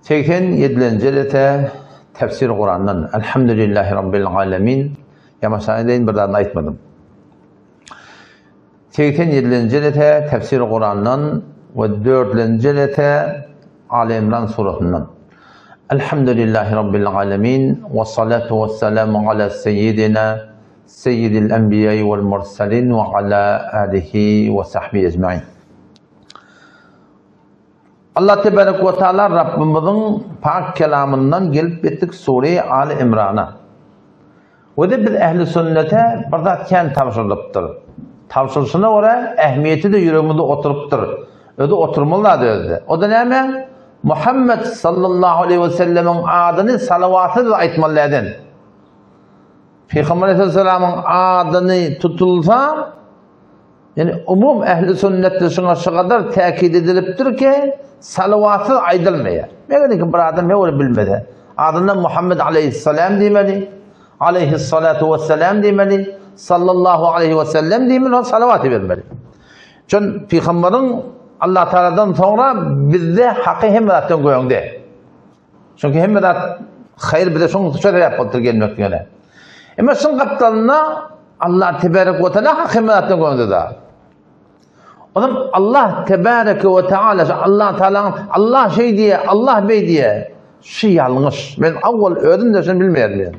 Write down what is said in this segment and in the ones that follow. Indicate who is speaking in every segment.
Speaker 1: 87-nji jelese Tefsir Kurandan. Elhamdülillahi Rabbil alemin. Ýamaşan edeýin bir zadyny aýtmadym. 87-nji jelese Tefsir Kurandan we 4-nji jelese Ali İmran surasyndan. Elhamdülillahi Rabbil alemin. Ve salatu ve selamu ala seyyidina seyyidil enbiya'i vel mursalin ve ala alihi ve sahbihi ecmain. Allah tebarek we taala Rabbymyzyň pak kelamyndan gelip ýetdik sure Ali Imrana. We-de biz ehli sünnete bir zat kän tabşyrylypdyr. Tabşyrylyşyna görä ähmiýeti-de ýüregimizde oturypdyr. Özi oturmaly zat özi-de. O-da näme? Muhammet sallallahu aleýhi we sellemiň adyny salawatsyz aýtmaly däden. Pygamber aleyhisselamyň adyny tutulsa, Ýani umum ähli sünnetde şuňa şu gadar täkit edilipdir ki, salawatsyz aýdylmaýar. Meger ki bir adam höwür bilmese, adyndan Muhammed aleyhisselam diýmeli, aleyhissalatu vesselam diýmeli, sallallahu aleyhi ve sellem diýmeli, ol salawat bermeli. Çün pygamberiň Allah Taala'dan soňra bizde haky hemme zatdan göňde. Çünki hemme zat haýyr bize şoň şu sebäp bolupdyr gelmekligine. Emma şuň gapdalynda Allah tebarek we taala hak hemme zatdan göňde da. Onuň Allah tebarek we taala Allah taala Allah şey diýe, Allah beý diýe. Şu ýalňyş. Men awwal özüm de şunu bilmeýärdim.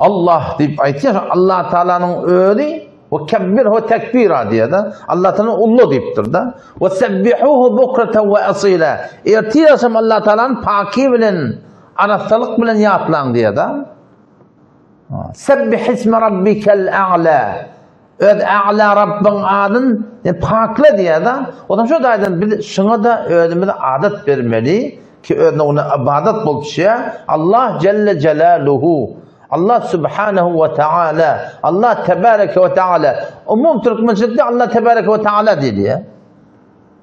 Speaker 1: Allah diýip aýtýar, Allah Taalanyň özi we kebbirhu tekbira diýýär-de. Allah Taala ulla diýipdir-de. We sebbihuhu bukratan we asila. Ertir agşam Allah Taalany paki bilen, arassalyk bilen ýatlaň diýýär-de. Sebbih isme rabbikel a'la. Öz A'la Rabbyň adyn pakla diýýär-de. Ondan şu taýdan biz şuňa-da özümize adat bermeli ki özüne ona ybadat bolup düşýär. Allah Celle Celaluhu, Allah Subhanahu we Taala, Allah Tebareke we Taala. Umum türkmençilikde Allah Tebareke we Taala diýilýär.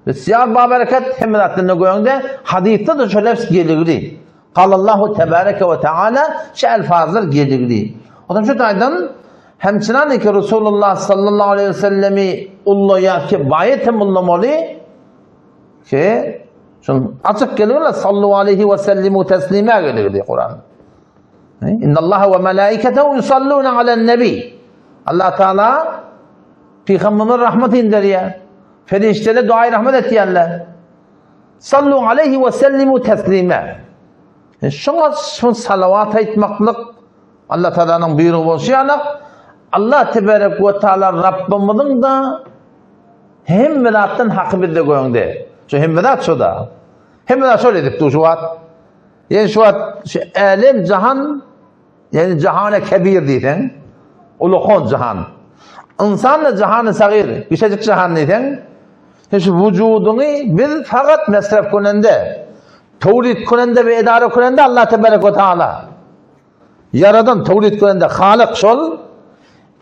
Speaker 1: Bisýar babereket hemme zatdan göňde hadysda-da şu lefz geligli. Galallahu tebareke we taala şu elfazlar geligli. Ondan şu taýdan Hemçinan ki Resulullah sallallahu aleyhi ve sellemi ullaýar ki baýet hem ullamaly ki şun açyk geligli sallu aleyhi ve sellimu teslima geligli Kur'an. İnnallaha ve melaiketehu yusalluna alen nebi. Allah Teala Peygamberimize rahmet indirýär. Perişdelere dua rahmet etýärler. Sallu aleyhi ve sellimu teslima. Şoňa şun salawat aýtmaklyk Allah Taalanyň buýrugy bolşy ýaly, Allah tebarek we taala Rabbymyzyň da hemme zatdan haky bizde göňde. Şu hemme zat şoda. Hemme zat şol edip dur şu wagt. Ýani şu wagt şu älem jahan ýani jahana kebir diýseň, ulukon jahan. Ynsan da jahany sagyr, kiçijik jahan diýseň, şu wujudyňy biz fakat mesref könende, towlid könende we edara könende Allah tebarek we taala Ýaradan, towlid könende Halyk şol,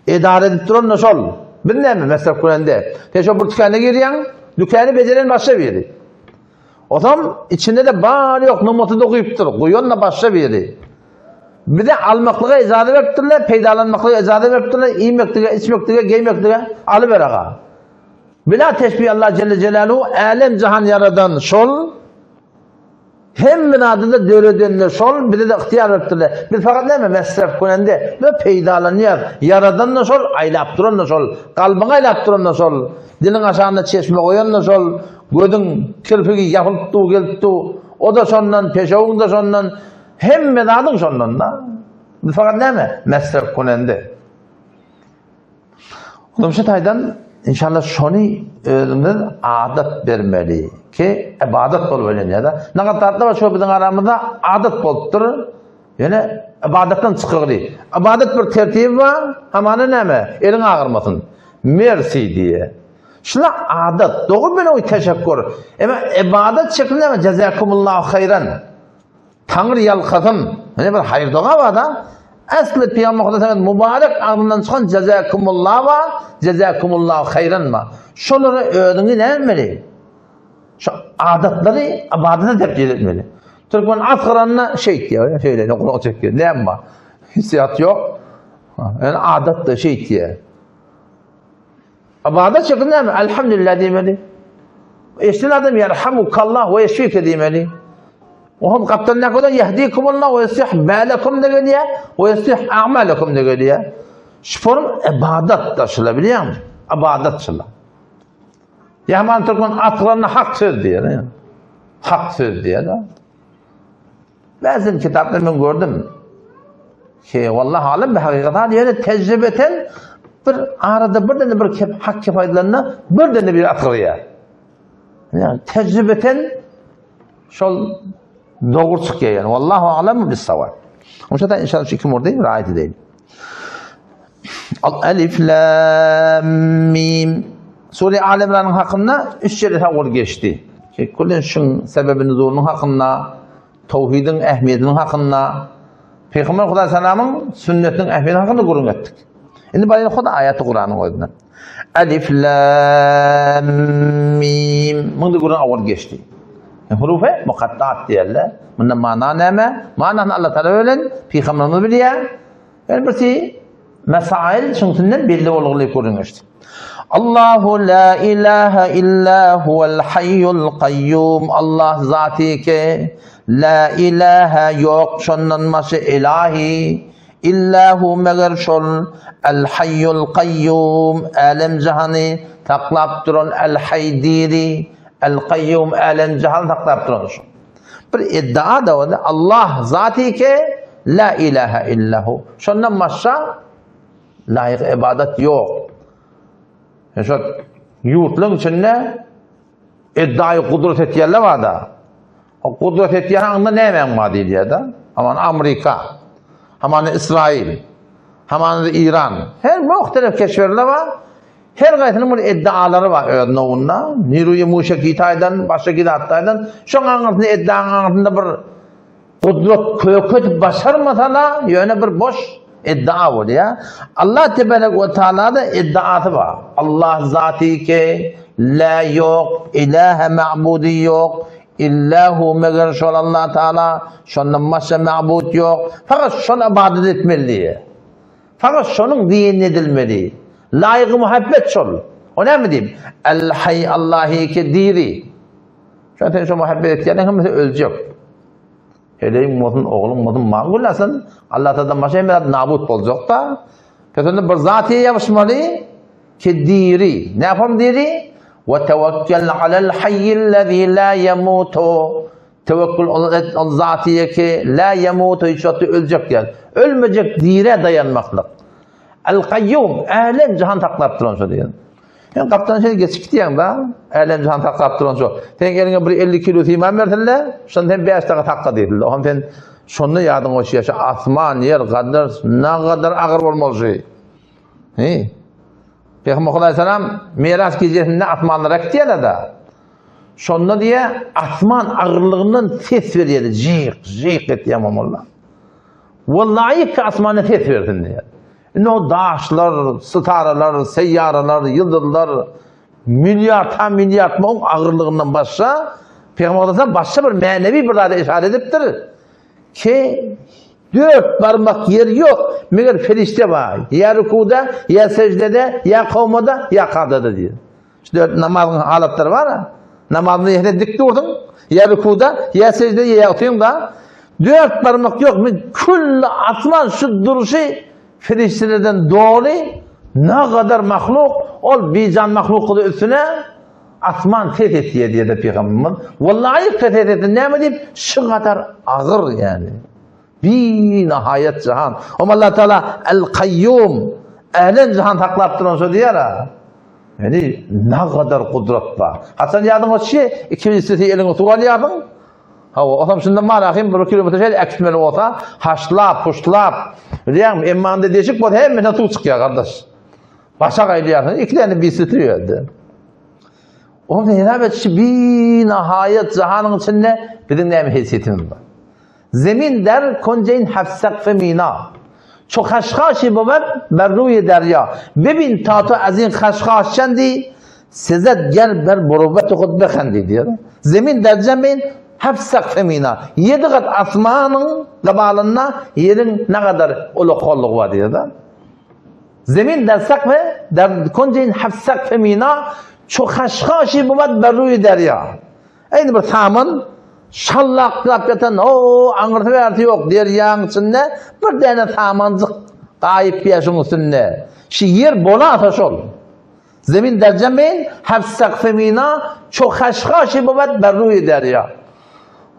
Speaker 1: edara edip duran da şol. Biz näme mesref könende? Sen şo bir tükana girýäň, dükany bejeren başga biri. Osam içinde-de bar ýok numaty da guýupdyr, guýan da başga biri. Bize almaklyga ijaza beripdirler, peýdalanmaklyga ijaza beripdirler, iýmeklige, içmeklige, geýmeklige alyber aga. Bila teşbih Allah Celle Celaluhu älem jahan ýaradan şol, Hemme zady-da döredende şol, bize-de ygtyýar beripdirler. Biz fakat näme, mesref könende we peýdalanýarys. Ýaradan-da şol, aýlap duran-da şol, kalbyňy aýlap duran-da şol, diliň aşagynda çeşme goýan-da şol, gözüň kirpigi ýapylyp dur, gelip dur, o-da şondan, peşewiň-de şondan, hemme zadyň şondan-da. Biz fakat näme, mesref könende. Ondan şu taýdan inşallah şony özümiz adat bermeli ki ibadat bolup ölen ýa-da nagat zatlar şu biziň aramyzda adat bolupdyr. Ýöne ibadatdan çykygly. Ibadat bir tertibi bar, hamana näme? Eliň agyrmasyn. Mersi diýe. Şuna adat, dogry bilen teşekkür. Emma ibadat şeklinde näme? Jazakumullahu haýran. Taňry ýalkasyn. Ine bir haýyr doga bar-da. Äsli Pygamber Hudaýyň mübarek agzyndan çykan jazakumullah bar, jazakumullahu haýran bar. Şolary özüňi näme Şu adatlary ybadata tebdil etmeli. Türkmen asgyranda şeýtýär, şeýle gulak çekýär. Näme bar? Hissiyat ýok. Yani adat da şeýtýär. Ybadat şekli näme? Elhamdülillah diýmeli. Eşiden adam yerhamukallah we yeşfike diýmeli. Ohm gapdan näkodan yehdikumullah we yuslih balakum de gelýär, we yuslih a'malakum de gelýär. Şu form ibadat da şula bilýäňmi? Ibadat şula. Ýaman türkmen atlaryna hak söz diýer. Hak söz diýer. Bäzin kitapda men gördüm. Ki vallahi alem bi hakikat ýöne tejribeten bir arada bir dene bir kep hak kep aýdylanda bir dene bir atgyrýar. Yani tejribeten şol dogry çykýar yani. Wallahu alem bis sawab. Oňa da inşallah şu iki murdy raýat edeýin. Alif lam mim. Sure Al İmran'ın hakynda üç ýerde sawal geçdi. Kullen şuň sebebi nuzulynyň hakynda, tawhidiň ähmiýetiniň hakynda, Peygamber Hudaý salamyň sünnetiniň ähmiýeti hakynda gürrüň etdik. Indi baýry Hudaý aýaty Kuranyň özünden. Alif lam mim. Munda gürrüň awal geçdi. Hurufe mukattat diýerler. Munda mana näme? Manany Allah Taala bilen Peygamberimiz bilýär. Her birisi mesail şuňsünden belli bolguly gürrüň geçdi. Allahu la ilaha illa huwal hayyul kayyum. Allah zaty ki la ilaha yok şondan başga ilahi illa hu meger şol el hayyul kayyum alem jahany saklap duran el hay diri el kayyum alem jahany saklap duran şol. Bir iddia da boldy. Allah zaty ki la ilaha illahu. Şondan başga laýyk ibadat ýok. Şo ýurtlaryň içinde iddiaýy gudrat etýärler barda. O gudrat etýän aňda nämäň bar diýilýär-de. Aman Amerika, aman Israil, aman İran. Her muhtelif keşwerler bar. Her gaýsynyň bir iddialary bar öz nowunda. Niruýy muşeki taýdan, başga gizat taýdan. Şoň aňyrsynda iddiaň aňyrsynda bir gudrat köket başarmasa-da, ýöne bir boş iddia bolýar. Allah tebarek we taala-da iddiasy bar. Allah zaty ki la ýok, ilahe ma'budy ýok, illahu meger şol Allah taala, şondan başga ma'bud ýok. Fakat şona ibadet etmeli diýýär. Fakat şonuň diýenini edilmeli. Laýygy muhabbet şol. O näme diýip? El hay Allahi ki diri. Şo sen şo muhabbet etýäniň hemmesi öljek. Heleýiň bolsun, ogluň bolsun, maň gülläsin. Allah taaladan başga hemme zat nabut boljak da. Pesende bir zat ýapyşmaly ki diri. Näme diri? Ve tevekkel alel hayyillezî la yemutu. Tewekkül ol et ol zatyýe ki la ýemutu hiç wagtda öljek däl. Ölmejek dirä daýanmaklyk. El Kaýýum älem jahan saklap duran şo diýen. Sen gapdan şeýle geçip gitýäň da, älem jahan saklap duran şo. Sen eliňe bir 50 kilo siman bersinler, şonda sen 5 daga sakla diýsinler. Oňam sen şonda ýadyňa düşýär, şu asman, ýer gadar, nagadar agyr bolmaly şu. He. Peygamber Aleyhisselam Miras gijesinde asmanlara gitýärler da. Şonda diýe asman agyrlygyndan ses berýärdi. Jyk, jyk etýär molla. Wallahi ki asmana ses bersin diýär. Indi o daşlar, sitaralar, seýýaralar, ýyldyzlar milliard ha milliard muň agyrlygyndan başga Peygamber Aleyhisselam başga bir mänewi bir zada işaret edipdir. Ki dört barmak ýer ýok, meger perişde bar. Ýa rukuda, ýa seždede, ýa kowmada, ýa kadada diýär. Şu dört namazyň halatlary bar. Namazyny ýa dik durduň, ýa rukuda, ýa sežde, ýa oturyň da. Dört barmak ýok. Men külli asman şu duruşy perişdelerden doly, ne kadar mahluk, ol bijan mahluk üstüne asman ses etýär diýdi Pygamberimiz. Wallahi ses etdi. Näme diýip? Şu kadar agyr ýani. Bi nihaýat jahan. Om Allah Taala El Kayyum. Älen jahan saklap duran şo diýär. Ýani ne kadar gudrat bar. Haçan ýadyňa düşýär, ikinjisi eliňe suw alýarsyň. Hawa, osam şunda marahym bir kilometr şeýle äkitmeli bolsa, haşlap, huşlap, bilýäňmi, emma onda deşik bolsa hemmesinden suw çykýar gardaş. Başa gaýylýarsyň, iki däne bisitri ýerde. Onda hesap etşi bi nihaýat jahanyň içinde biziň näme hesiyetimiz bar. Zemin der konjeýn heft sekfe mina. Ço haşhaşi bowed ber ruýi derýa. Bibin ta to ezin haşhaş çendi sezed ger ber muruvveti hud bixendi diýýär. Zemin der zemin heft sekfe mina. Ýedi gat asmanyň gybalynda ýeriň ne gadar uly-kollugy bar diýýär. Zemin der sekfe der konjeýn heft sekfe mina. Ço haşhaşi bowed ber ruýi derýa. Eýni bir saman. Şallaklap ýatan, o aňyrsy bärsi ýok derýaň içinde bir däne samanjyk gaýyp ýa şuň üstünde. Şu ýer bolasa şol. Zemin der zemin, heft sekfi mina, ço haşhaşi bowat ber ruýi derýa.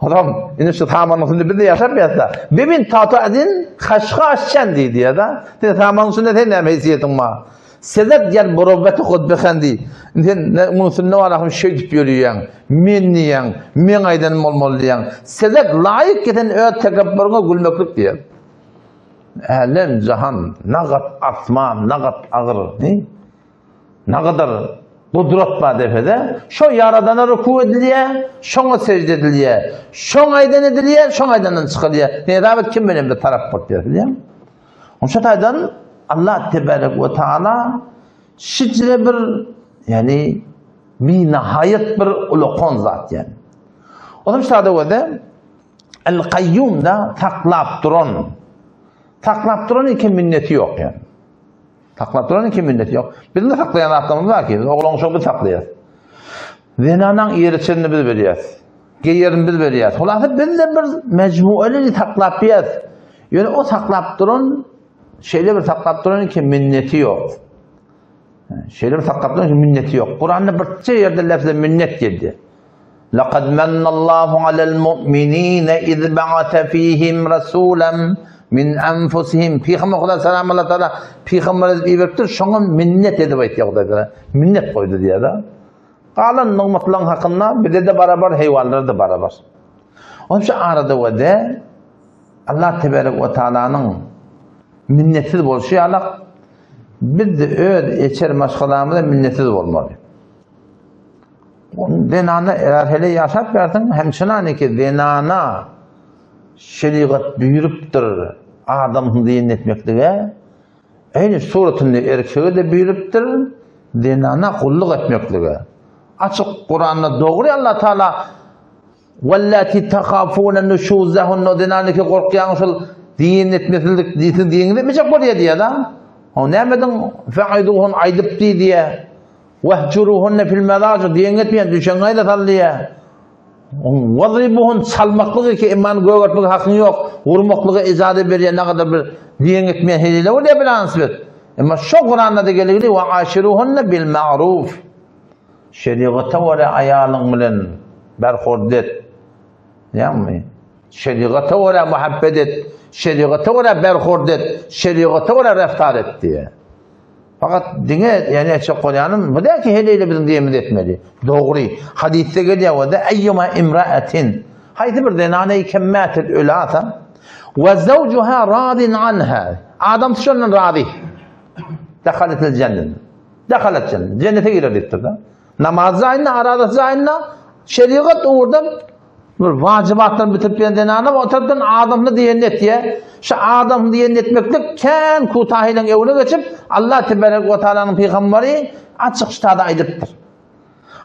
Speaker 1: Adam, indi şu samanyň üstünde biz-de ýaşap ýatsa, bebin ta to azin haşhaş çen diýdi ýa-da. Sen samanyň üstünde sen näme hesiýetiň bar? Sezet gel murowweti hud bihendi. Indi sen munuň üstünde barahym şeýdip ýörüýäň. Men diýýäň, meň aýdanym bolmaly diýýäň. Sezet laýyk ki sen öz tekepburiňe gülmeklik diýýär. Älem jahan nagat asman nagat agyr. Nagadar gudrat bar depede. Şo ýaradana ruku edilýär, şoňa sežde edilýär. Şoň aýdan edilýär, şoň aýdandan çykylýar. Hesap et kim bilen bir tarap bolup ýör, bilýäňmi? Şo taýdan Allah tebarek we taala şijre bir ýani binahaýat bir ulakan zat ýani. Onuň şada göze El Kayyum da saklap duran saklap duran iki minneti ýok ýani. Saklap duran iki minneti ýok. Biziň de saklaýan zatlarymyz bar ki, biz oglan uşagy biz saklaýas. Zenanaň ýeri çenini biz berýäs. Geýerini biz berýäs. Hulasa biz de bir mejmualy saklap berýäs. Ýöne o saklap duran şeýle bir saklap duran ki minneti ýok. Şeýle bir saklap duran ki minneti ýok. Kuranda birçe ýerde lefze minnet geldi. Laqad mannallahu alal mu'minina iz ba'ata fihim rasulan min anfusihim. Pygamber Hudaý salam Allah Taala pygamber edip iberipdir, şoňa minnet edip aýtýar Hudaý Taala. Minnet goýdy diýýär-de. Galan nygmatlaryň hakynda bize-de barabar, heýwanlara-da barabar. Onuň üçin arada we de Allah teberek we taalanyň minnetsiz bolşy ýaly biz de öz eçer maşgalamyza minnetsiz bolmaly. Zenana eger hele ýaşap bersin, hem çynanyki zenana şerigat buýrupdyr adamsyny diýen etmeklige, eýni suratynda erkege de buýrupdyr zenana gulluk etmeklige. Açyk Kuranda dogry Allah Taala Wallati tahafuna nuşuzahunna zenaniki gorkýaň şol diýen etmesizlik diýsin diýiňiz etmejek bolýar diýýär-de. O nämediň fa'iduhun aýdyp diýýär. Wehjuruhunne fil medaji diýen etmeýän düşeňe aýda sal diýýär. Wadribuhun çalmaklygy ki iman gögertmek hakyň ýok. Vurmaklyga ijaza berýän nägadar bir diýen etmeýän helile bolýar bilansbet. Emma şo Kuranda da geligini we aşiruhunne bil ma'ruf. Şerigata görä aýalyň bilen berhurd et. Ýagny şerigata görä muhabbet et, şerigata görä berhurd et, şerigata görä reftar et diýýär. Fakat diňe ýani etjek bolýanym bu däl ki heleýle biziň diýenimizi etmeli. Dogry. Hadysda gelýär we de eýýuma imraatin haýsy bir zenana kemmätil ölasa we zawjuha radin anha adamsy şondan razy. Dahalatil jennet. Dahalat jennet. Jennete girer diýipdir da. Namaz jaýynda, arazasy jaýynda şerigat ugurdan bir wajybatlaryny bitirip ýören zenana o tarapdan adamly diýenini etýär. Şu adamly diýenini etmeklik kän kutahylaryň öňüne geçip, Allah tebarek we taalanyň pygamberi açyk ştada aýdypdyr.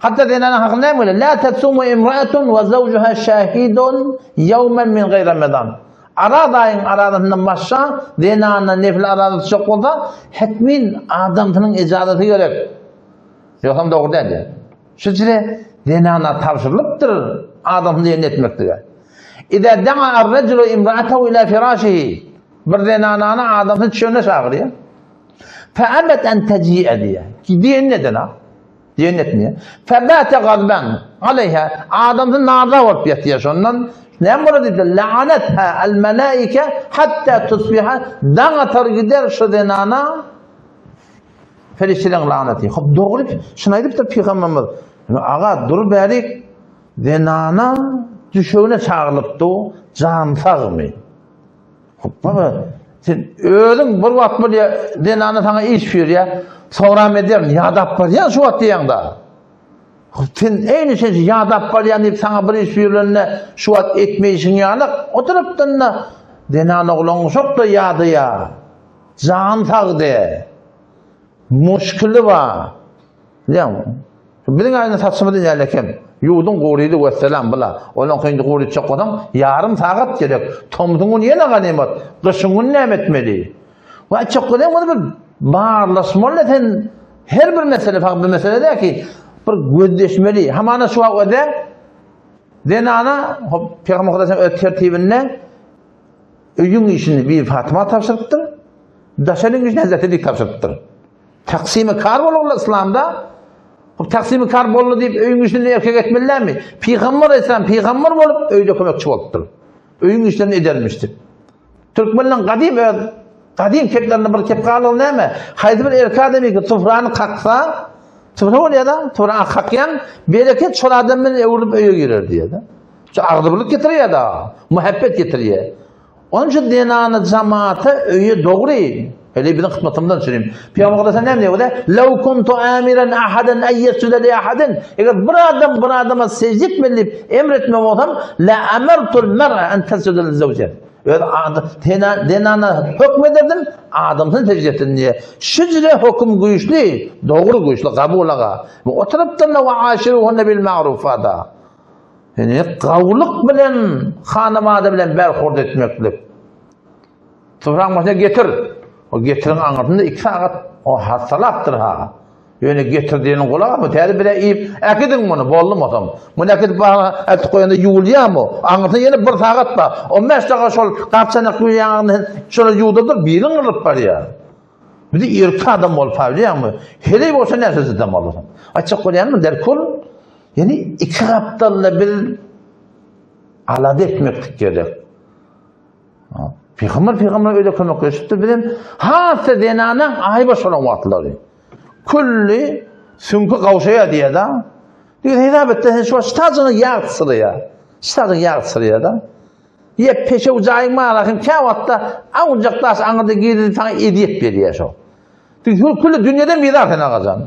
Speaker 1: Hatda zenanyň hakynda näme bolýar? La tasumu imra'atun we zawjuha şahidun yawman min gayri Ramazan. Araz aýyň arazasyndan başga zenana nefil araza tutjak bolsa, hetmin adamsynyň ijazasy gerek. Ýogsam dogry däl diýýär. Şu jire zenana tabşyrylypdyr adamsyny diýenini etmeklige. Iza da'a ar-rajulu imra'atahu ila firashihi. Bir zenanany adamsy düşegine çagyrýar. Fe abet en teji'e diýýär. Diýenini eden-a. Diýen etmeýär. Febate gazban aleýha. Adamsy narza bolup ýatýar şondan. Näme bolar diýdi? La'anetha al malaika hatta tusbiha. Daň atar gider şu zenana perişdeleriň lanaty. Hop dogry şuny aýdypdyr pygamberimiz. Aga dur bärik zenana düşegine çagyrylypdy. Jan sagmy? Baba, sen özüň bir wagt bolýa, zenana saňa iş buýurýa, soňram ederin, ýadap barýan şu wagt diýýäň-da. Sen eýni sen ýadap barýan diýip saňa bir iş buýrulanda şu wagt etmeýşiň ýaly, o tarapdan-da zenan oglan uşak-da ýadaýa. Jan sag de. Muşkili bar. Bilýäňmi? Biziň aýna saçymyz ýaly eken. Ýuwduň gurydy wesselam bula. Onuňky indi gurytjak bolsaň ýarym sagat gerek. Tomsuň güni ýene ganymat. Gyşyň güni näme etmeli? We aýtjak bolýan muny bir barlaşmaly sen her bir mesele fakt bir mesele däl ki bir gözleşmeli. Hamana şu wagt öde. Zenana, hop, Pygamber Hudaýyň öz tertibinde öýüň işini Bibi Fatyma tabşyrypdyr. Daşaryň işini Hazreti Ali tabşyrypdyr. Taksimi kar bolugly Islamda. Hop, taksimi kar boldy diýip öýüň işini erkek etmelilermi? Pygamber Aleyhisselam pygamber bolup öýde kömekçi bolupdyr. Öýüň işlerini edermişdir. Türkmenleň gadym öz gadym keplerinde bir kep galygy näme? Haýsy bir erkek adam ki sufrany kaksa, sufra bolýar-da, sufrany kakýan bereket şol adam bilen öwrülip öýe girer diýýär-de. Şu agzybirlik getirýär-de, muhabbet getirýär. Onuň üçin zenany jamaata öýe dogry Hele biziň hyzmatymyzdan düşüreyim. Pygamber Aleyhisselam näme diýýär? Law kuntu amiran ahadan an yesjuda li ahadin. Eger bir adam bir adama secde etmeli diýip emr etme bolsam, la amartul mar'a an tasjuda li zawjiha. Öz zenana hökm ederdim, adamsyny secde etsin diýe. Şüjre höküm güýçli, dogry güýçli, kabul aga. Oturypdyr we aşiruhunna bil ma'rufada. Ýani gawulyk bilen hanamada bilen berhurd etmeklik. Topragyň başyna getir. O getiriň aňyrsynda iki sagat o hassalapdyr ha. Ýöne getir diýeniň gulagy bu täze bire iýip, äkidiň muny, boldy otam. Muny äkidip baga äkidip goýanda ýuwulýarmy? Aňyrsynda ýene bir sagat bar. 15 dakika şol gapçanak ýuwýanyny şola ýuwduryp biriň gyrylyp barýar. Bizi irki adam bolup bilýärmi? Heleý bolsa näçe jydam bolsun. Aýtjak bolýanym derkul, ýani iki gapdalda biz alada etmeklik gerek. Pygamber pygamber öyle kömekleşipdir. Bizem has-da zenanaň aýbaş bolan wagtlary. Külli süňki gawşaýar diýýär-de. Diýip hesap etde sen şu ştajyňy ýag syrýar. Ştajyňy ýag syrýar-da. Ýe peşew jaýyň bar hem kä wagtda awunjak daş aňyrda girip saňa ezýet berýär şo. Diýip külli dünýeden bizar sen agajan.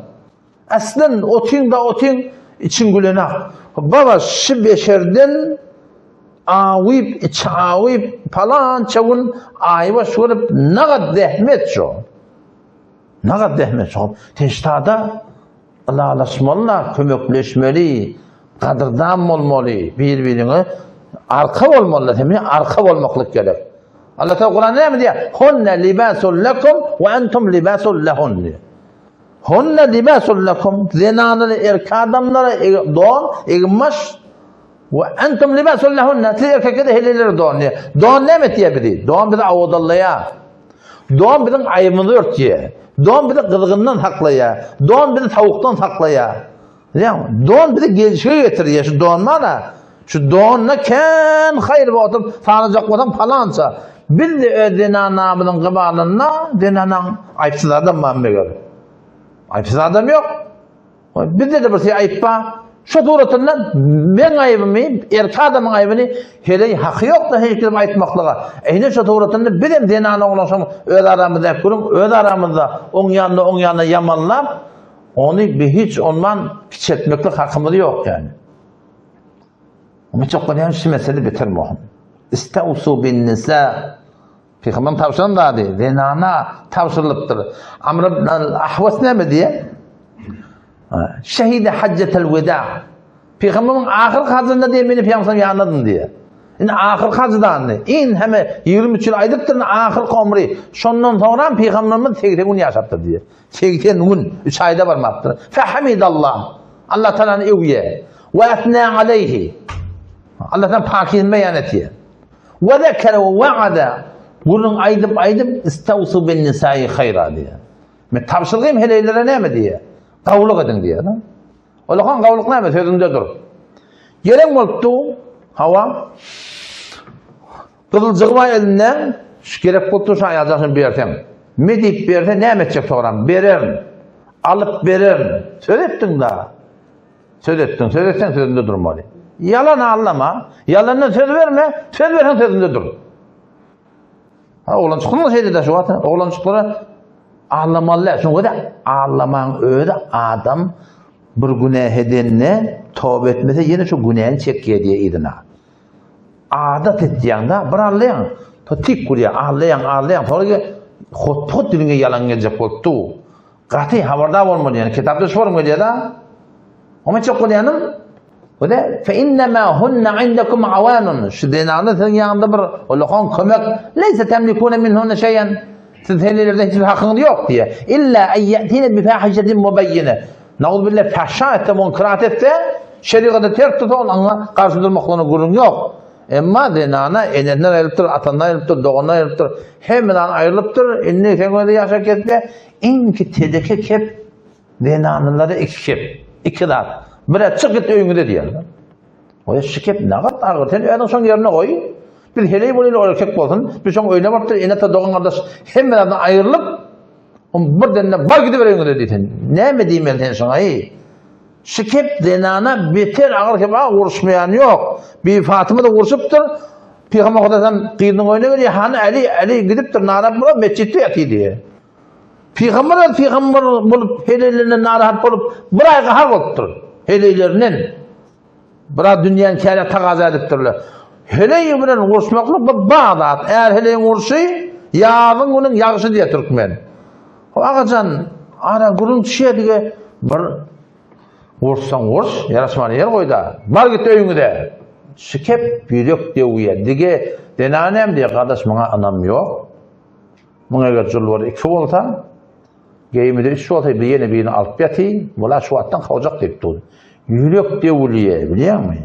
Speaker 1: Aslyn otyň-da otyň, içiň gülenak. Baba, şi beşerden awyp, içi awyp, palança gün aýbaş görüp, nagat zähmet şo. Nagat zähmet şo. Teştada ylalaşmaly-la, kömekleşmeli, gadyrdan bolmaly, bir-biriňe arka bolmaly-la, sen bilen arka bolmaklyk gerek. Allah Teala Kuranda näme diýýär? Hunne libasul lekum we entum libasul lehun diýýär. Hunne libasul lekum, zenanlar erkek adamlara don, eginbaş we entum libasul lehunne, siz erkeklere heleýlere don diýýär. Don näme etýär bizi? Don bizi awodallaýar. Don biziň aýybymyzy örtýär. Don bizi gyzgyndan saklaýar. Don bizi sowukdan saklaýar. Bilýäňmi? Don bizi gelşige getirýär. Şu don bar-a, şu donda kän haýyr bolsun, sanajak bolsaň palança. Biz-de öz zenanamyzyň gybalynda zenanaň aýypsyz adam barmy meger? Aýypsyz adam ýok. Bizde-de bir şey aýyp bar. Şu suratynda meň aýybymy, erkek adamyň aýybyny heleý haky ýok-da hiç kim aýtmaklyga. Eýne şu suratynda bizem zenan oglan şoň öz aramyzda gürrüň, öz aramyzda oň ýanynda oň ýanynda ýamanlap, Ony bir hiç ondan kiçeltmeklik hakymyz ýok ýani. Umyt bolýan şu mesele beter möhüm. Istausu bin nisa Pygamberim tabşyran zady zenana tabşyrylypdyr. Amr ibn al-Ahwas näme diýýär? Şehide hajjatel weda. Pygamberiň ahyrky hajynda diýýär, meni pygamberim ýanladym diýýär. Indi ahyrky hajdandy. In heme 23 ýyl aýdypdyr, ahyrky omry. Şondan soňra pygamberimiz 80 gün ýaşapdyr diýýär. 80 gün, 3 aýda barmapdyr. Fehamidallah. Allah Taalany öwýär. We esna aleyhi. Allah Taala pakizini beýan etýär. We zekere we wa'ada. Gürrüň aýdyp aýdyp istawsu bin nisai haýra diýýär. Men tabşyrgym heleýlere näme diýýär? Gawulyk ediň diýýär. Olakan gawulyk näme sözüňde dur. Gelen bolupdy. Hawa. Gyzyljygy bar elinde, şu gerek bolup dur, şu aýaljagyny berseň. Me diýip berse näme etjek sogram? Bererin. Alyp bererin. Söz etdiň da. Söz etdiň, söz etseň sözünde durmaly. Ýalan allama, ýalandan söz berme, söz berseň sözünde dur. Ha, oglançyklar şeýle de şu wagt, oglançyklara allamaly däl. Şoňa da allamaň özi adam bir günä edende toba etmese ýene şu günäni çekýär diýe yzyna. Adat etýäň-de, bir allaýaň, to tik gurýar, allaýaň, allaýaň, soňra hot-hot diliňe ýalan geljek bolup dur. Gaty habardar bolmaly, ýani kitapda şu forum gelýär-de. Oňa çok bolýanym, Öde fe innema hunna indekum awanun. Şu zenanlar siziň ýanyňda bir ulakan kömek, leýse temlikune minhunna şeýen. Siz heleýlerden hiç bir hakyňyz ýok diýe. Illa eýýetine bi fahişetin mubeýýine. Nauzbillah fahşa etse, munkerat etse, Şerigata ters dursa ol aňa garşy durmaklygyna gürrüň ýok. Emma zenana enesinden aýrylypdyr, atandan aýrylypdyr, dogandan aýrylypdyr, hemmeden aýrylypdyr. Indi seň özi ýaşap gezse, iňki teleke kep zenanlara iki kep, iki zat. Bire çyk git öýüňize diýýär. Oý şu kep nagat agyr. Sen özüň şoň ýerine goý. Biz heleý bolaýly ol erkek bolsun. Biz şoň öýüne barypdyr, ene-ata dogan gardaş hemme zatdan aýrylyp, on birden-de bar gidiber öýüňize diýsen. Näme diýmeli sen şoňa eý? Şu kep zenana beter agyr kep, a uruşmaýan ýok. Bibi Fatyma-da urşupdyr. Pygamber Hudaýdan gyzynyň öýüne gelýär, hany Äli, Äli gidipdir, narahat bolan metjitde ýatyr diýýär. Pygamber öz pygamber bolup heleýlerinden narahat bolup bir aý gahar bolupdyr. Heleýlerinden. Biraz dünýäni käre tagaza edipdirler. Heleý bilen uruşmaklyk bu bar zat. Är heleýiň urşy ýazyň günüň ýagşy diýýär türkmen. O agajan ara gürrüň düşýär dige bir ursaň uruş, ýaraşmany ýer goýda. Bar git öýüňize. Şikep ýürek döwýär. Dige zenan hem diýýär, gardaş muňa ynam ýok. Muň eger julbary iki bolsa, geýimi-de üç bolsa, bir ýene birini alyp ýaty, bula şu wagtdan kowjak diýip dur. Ýürek döwülýär, bilýäňmi?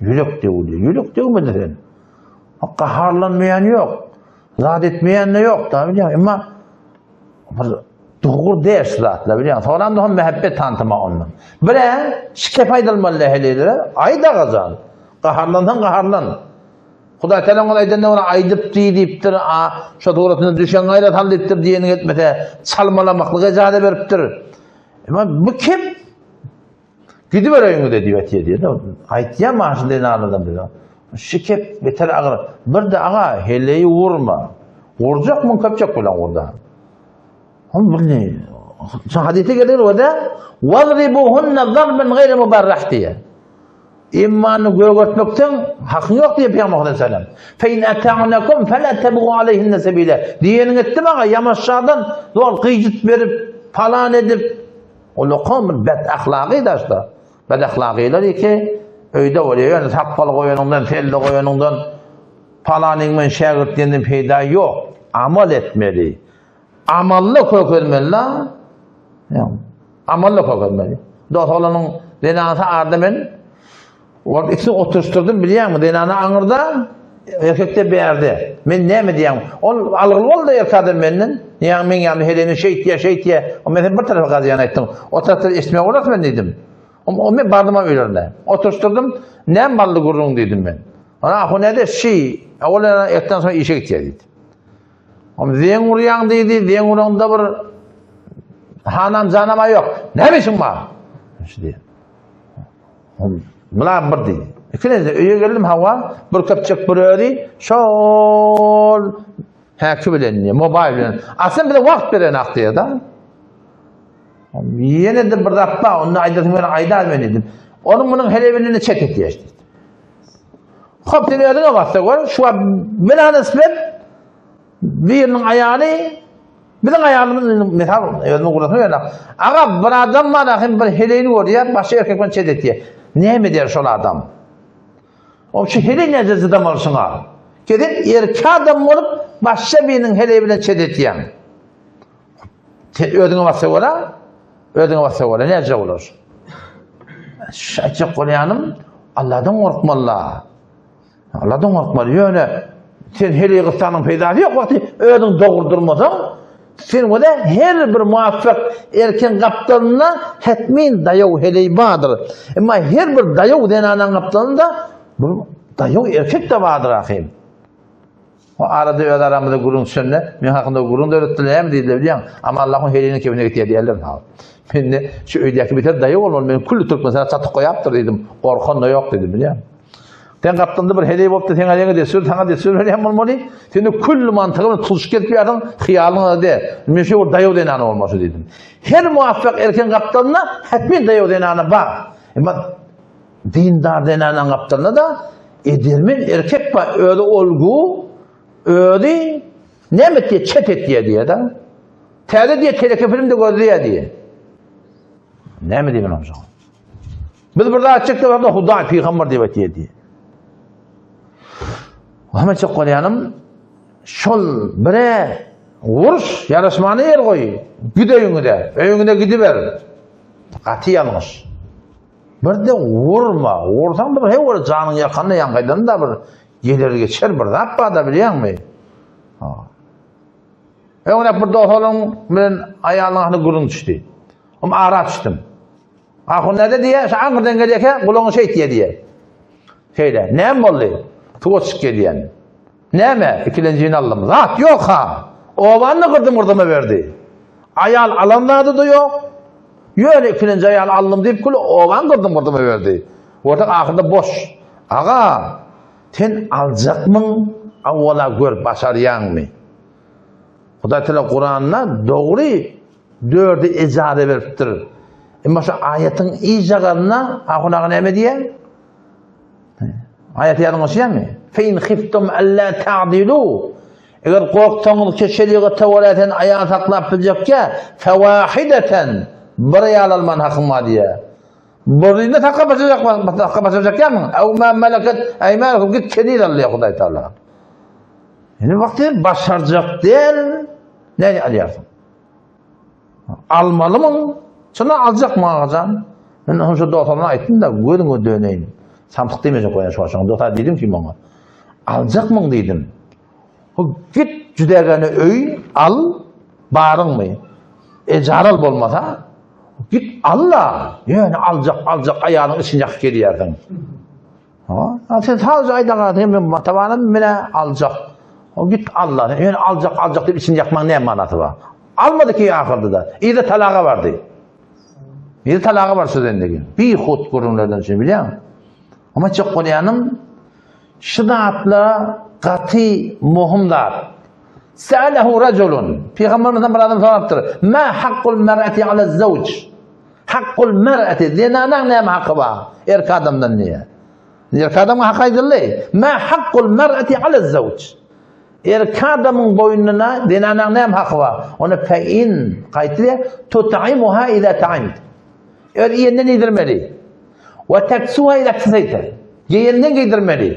Speaker 1: Ýürek döwülýär. Ýürek döwmedi sen. Gaharlanmaýan ýok. Zat etmeýän-de ýok da, bilýäňmi? Emma bir dogry däl şu zatlar, bilýäňmi? Soňram da mähebbet tantyma ondan. Bire şikep aýdylmaly heleýlere, aýt agajan. Gaharlansaň gaharlan. Hudaý Teala oňa aýdanda ony aýdyp diý diýipdir, a şo suratyna düşen gaýra sal diýipdir diýeniňi etmese çalmalamaklyga ijaza beripdir. Emma bu kim? Gidiber öýüňize diýip aýtýar diýdi. Aýtýar maşyn zenanlardan biri. Şikep beter agyr. Bir-de aga heleýi urma. Urjak muň köpçek bilen urda. Hum bilni. Şu hadise gelir o da Wadribuhunna zarban gaýra mubarrah diýýär. Immany gögertmekden hakyň ýok diýip Pygamber Muhammed sallam. Fe in ata'nakum fela tebgu aleyhinne sebila. Diýeniň etdim aga ýamaşşadan zor gyjyt berip, palan edip ol okan bir bet ahlagy daşda. Bet ahlagylar iki öýde bolýar. Ýöne sakgal goýanyňdan, selle goýanyňdan palanyň men şägirt diýenden peýda ýok. Amal etmeli. Amally kökezmeli la. Amally kökezmeli. Dost oglanyň zenanasy arda men ol ikisini oturyşdyrdym bilýäňmi? Zenana aňyrda, erkekde bärde. Men näme diýýän? Ol algyly boldy erkek adam menden. Ýa men ýa heleni şeýtýä, şeýtýä. O men sen bir tarapa gazýan aýtdyň. O tarapda eşitmek bolar men diýdim. O men bardym öýlerine. Oturyşdyrdym. Näme bally gürrüň diýdim men. Ana ahu näde şi. Ol ertden soň işe gitýär diýdi. Om zeň urýaň diýdi, zeň uraňda bir hanam janam ýok. Näme işiň bar? Şu diýdi. Om bular bir diýdi. Ikinji öýe geldim hawa, bir köpçek bir özi şol häki bilen, mobil bilen. Aslynda bize wagt berenak diýdi. Ýene-de bir zat bar, onda aýdasym gelen aýdar men diýdim. Onuň munuň helebinini çet etýär diýdi. Hop sen özüňe basda gör, şu wagt bilanysbet biriniň aýaly biziň aýalymyz mesal özümi gurasym ýöne. Aga bir adam bar hem bir heleýini görýär, başga erkek bilen çet etýär. Näme edýär şol adam? O şu heleý näde çydamaly şuňa? Gezek erkek adam bolup başga biriniň heleýi bilen çet etýäň. Sen özüňe bassa görä, özüňe bassa görä näce bolar? Şu aýtjak bolýanym, Allahdan gorkmaly. Allahdan gorkmaly. Ýöne sen heleý gyssanyň peýdasy ýok wagty özüň dogry durmasaň, sen wada her bir muwaffak erkeň gapdalynda hetmin daýaw heleý bardyr. Emma her bir daýaw zenanyň gapdalynda bir daýaw erkek de bardyr ahym. O arada öz aramyzda gürrüň düşende, men hakynda gürrüň döretdiler, näme diýdiler bilýäň? Ama Allahyň heleýiniň kebine gitýär diýerler. Men de şu öýdäki beter daýaw bolmaly, meni külli Türkmenistana çatyk goýapdyr diýdim. Gorkan-da ýok diýdim, bilýäň. Sen gapdalda bir heleý bolupdy, seň heleýiňe dessur, saňa dessur berýän bolmaly. Sen de külli mantygy bilen tuzuşyp gezip ýörsiň, hyýalyňa de, men şu bir daýaw zenana bolmaly diýdim. Her muwaffak erkegiň gapdalynda hetmen daýaw zenana bar. Emma Dindar zenanaň gapdalynda-da edermen erkek bar, özi olgu, özi näme etýär, çet etýär diýýär-de. Täze diýýär, teleke film-de gözleýär diýýär. Näme diýmeli onsoň? Biz bir zat etjek diýip, Hudaý, pygamber diýip aýtýar diýýär. Oňa aýtjak bolýanym, şol bire uruş, ýaraşmany ýer goý, git öýüňe-de, öýüňe gidiber. Gaty ýalňyş. Bir-de urma. Ursaň bir hew bir janyň ýakanda ýaňkaýdan-da bir geler geçer bir zat bar-da bilýäňmi? Ha. Öňräk bir dost oglan bilen aýalynyň arasynda gürrüň düşdi. Om ara düşdüm. Ahun näde diýýär, şu aňyrdan gelýärkä gulagyňa şeýt diýýär diýýär. Şeýle, näme boldy? Suwa çykyp gelýän. Näme, ikilenjini aldym. Zat ýok ha. Obany-da gyrdym-gyrdyma berdi. Aýal alan zady-da ýok. Ýöne ikilenji aýal aldym diýip kül obany gyrdym-gyrdyma berdi. Görseň ahyrda boş. Aga, sen aljakmyň, awwala gör başarýaňmy? Hudaý Teala Kuranda dogry dördi ejaze beripdir. Emma şu aýatyň ijagazynda ahun aga näme diýýär? Aýaty ýadyňa düşýärmi? Fe in khiftum alla ta'dilu. Eger gorksaňyz ki şerigata görä sen aýal saklap biljekkä, fewahideten bir aýal alman hakyň bar diýýär. Birini saklap başarjak, saklap başarjakmy? Ew ma malakat aymanukum git keniz al diýýär Hudaý Taala. Indi wagty başarjak däl, ne alýarsyň? Almalymyň? Çyna aljakmy agajan? Men onuň şu dostuna aýtdym-da, gözüňe döneýin. Samsyk diýmejek bolýan şu wagt. Dosta diýdim ki maňa. Aljakmyň diýdim. Ho git jüdägene öý al, baryňmy? Ejar al bolmasa, git al-la. Ýöne aljak, aljak aýalyň içini ýakyp gelýärsiň. Ha, sen sadece aýdaga sen men matabanam mine aljak. O git Allah. Ýöne aljak, aljak diýip içini ýakmaň näme manasy bar? Almady ki ahyrda da. Yza talaga bardy. Yza talaga bar söz endigi. Bir hut gürrüňlerden üçin bilýäňmi? Amma çok bolýanym şu zatla gaty muhim zat. Sa'alahu rajulun. Peygamberimizden bir adam sorapdyr. Ma hakkul mer'ati ala zawj? Hakkul mer'ati, zenanaň näme haky bar erkek adamdan diýýär. Erkek adamyň haky aýdyldy. Ma hakkul mer'ati ala zawj. Erkek adamyň boýnuna zenanaň näme haky bar? Ony fe in gaýtdy, tut'imuha iza ta'imt. Öz iýenden iýdirmeli. We teksuha iza kseyte. Geýenden geýdirmeli.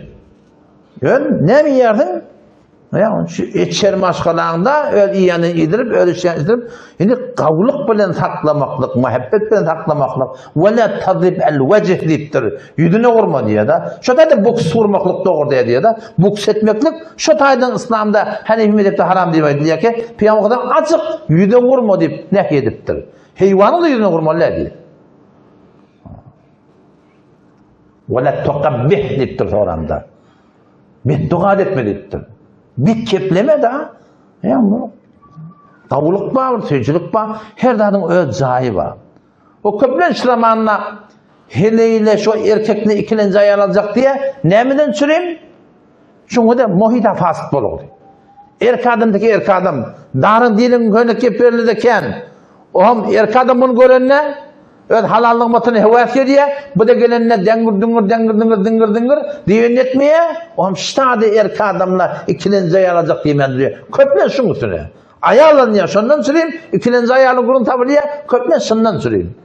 Speaker 1: Öz näme iýersiň? Ýa şu içer maşgalaňda öz iýenini iýdirip, öz içýänini içdirip, indi gawlyk bilen saklamaklyk, muhabbet bilen saklamaklyk, we la tadrib al wejh diýipdir. Ýüzüne urma diýýär-de. Şo taýda buks urmaklyk dogry diýýär diýýär-de. Buks etmeklik şo taýdan yslamda Hanefi mezhepde haram diýip aýdylýar ki, Pygamberimiz açyk ýüze urma diýip nähi edipdir. Heýwanyň-da ýüzüne urmaly däl diýip. We la tuqabbih diýipdir soranda. Betdoga etme diýipdir. Bet kepleme da. Ýa bu gawulyk bar, söýüjilik bar, her zadyň öz jaýy bar. O köplenç zamanda heleýle şu erkekni ikilenji aýal aljak diýe, nämeden çürim? Çünki de muhita fasyk bolugdy. Erkek adamdaki erkek adam, daryn diliň köne gep berildi kän. Ohm erkek adam bunu görende Öz halal nygmatyny höwes edýär, bu-da gelende deňňir-düňňür, deňňir-düňňür, diňňir-diňňir diýen etmeýär, oňam ştady erkek adamlar ikilenji aýal aljak diýmän durýar. Köplenç şuň üstüne. Aýal alynýar, şondan çürim, ikilenji aýalyň gürrüň tapylýar, köplenç şundan çürim.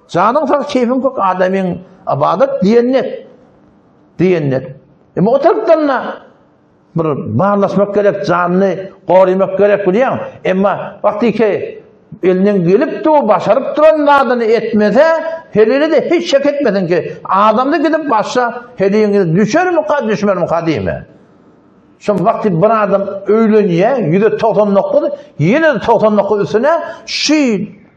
Speaker 1: Janyň sag, keýpiň kök adamyň ybadat diýenini et. Diýenini et. Emma o tarapdan-da Bir barlaşmak gerek, janyny gorymak gerek bilýäň. Emma wagtyky elinden gelip dur, başaryp duran zadyny etmese, heleýine-de hiç şek etmesin ki, adamda gidip başla, heleýiň düşermika, düşmermika diýme. Şol wagty bir adam öýlenýär, 199, ýene-de 99 üstüne şu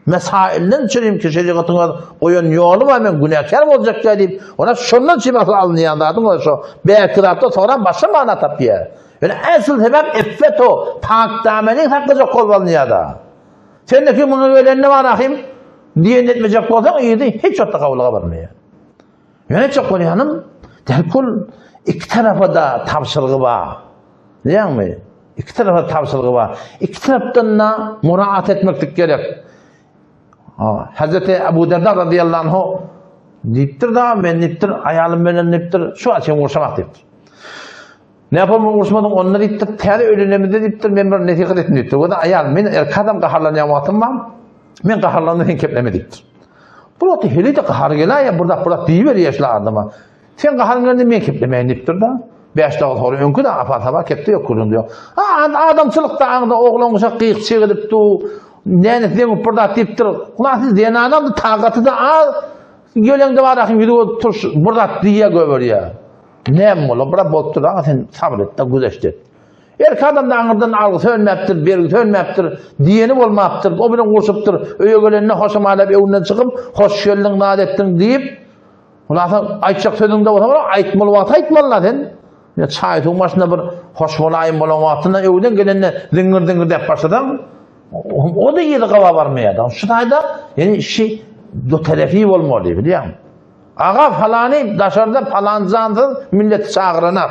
Speaker 1: mesailden çürim ki, şerigatyň öz goýan ýoly bar, men günäkär boljak ýa diýip, ona şondan çürim asyl alynýan zadyň o şo. Belki zatda soňra başga mana tapýar. Ýöne asyl sebäp iffet o, pakdameni saklajak bolup alynýar-da. Sendeki muňa gelende bar ahym, diýen etmejek bolsaň, yzy hiç wagtda gawulyga barmaýar. Ýöne etjek bolýanym, derkul iki tarapa-da tabşyrgy bar. Bilýäňmi? Iki tarapa tabşyrgy bar. Iki tarapdan-da muraat etmeklik gerek. Hazreti Abu Derda radıyallahu anhu diýipdir da, men diýipdir, aýalym bilen diýipdir, şu wagt sen urşamak diýipdir. Ne yapalım uruşmadyň onda diýipdir, täze öýlenenimizde diýipdir, men bir nesihat etdim diýipdir. O da aýal, men erkek adam gaharlanýan wagtym bar. Men gaharlandym sen kepleme diýipdir. Bu wagtda heleý-de gahary geläýýär, bir zat bir zat diýiberýär şul adama. Sen gaharyň gelende men keplemäýin diýipdir-de. Bäş dagy sory öňki-de apa-saba kepde ýok gürrüňde ýok. Ha, adamçylykda aňda oglan guşak gyýyk çigidip du, nänis deňip bir zat diýipdir. Hulasy zenanam takaty-da az. Geleňde bar ahym ýüzi bolup turuş bir zat diýýä göberýä. Näme bolar bir bolup dur aga sen sabyr et-de güzeşt et. Erkek adamda aňyrdan algy sönmäpdir, bergi sönmäpdir, diýeni bolmapdyr, o bilen urşupdyr, öýe gelende hoşamalap öňünden çykyp, hoş geldiň, zat etdiň diýip, hulasa aýtjak sözüňde bolsa bir aýtmaly wagty aýtmaly-la sen. Ýa çaý suw başynda bir hoş bolaýyn bolan wagtynda öwden gelende ziňňir-ziňňir diýip başlasaň, o-da ýeri gaba barmaýar. Şu taýda, ýani işi dutelefi bolmaly, bilýäňmi? Aga falany daşarda falan jansyz milleti çagyranak.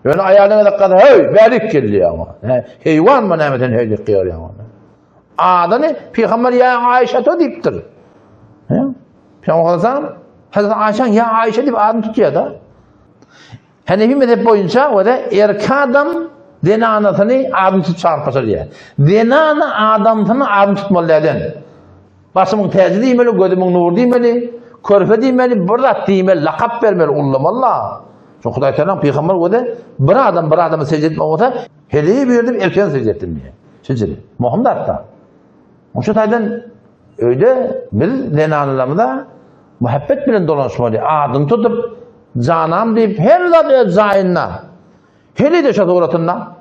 Speaker 1: Ýöne aýalyňa gezek galsa, Heý, bärik gel diýýär oňa. Hä, heýwanmy näme sen heý diýip gyýarýaň ony. Adyny pygamber ýa Aýşa diýipdir. Hä? Pygamber sallam Hazreti Aýşaň ýa Aýşa diýip adyny tutýar-da. Hanefi mezhep boýunça we erkek adam zenanasyny adyny tutup çagyryp başarýar. Zenana adamsyny adyny tutmaly däl. Başymyň täji diýmeli, gözümiň nury diýmeli, körpe diýmeli, bir zat diýmeli, lakap bermeli, ullamaly-la. Şo Hudaý Tagalaň pygamber göze bir adam bir adama sežde etmek bolsa, heleýi berdim, erkegine sežde etdim diýýär. Şeýle. Möhüm zat-da. Şu taýdan öýde biz zenanlarymyza muhabbet bilen dolanşmaly, adyny tutup, janam diýip, her zat öz jaýynda. Heleý-de şo suratynda.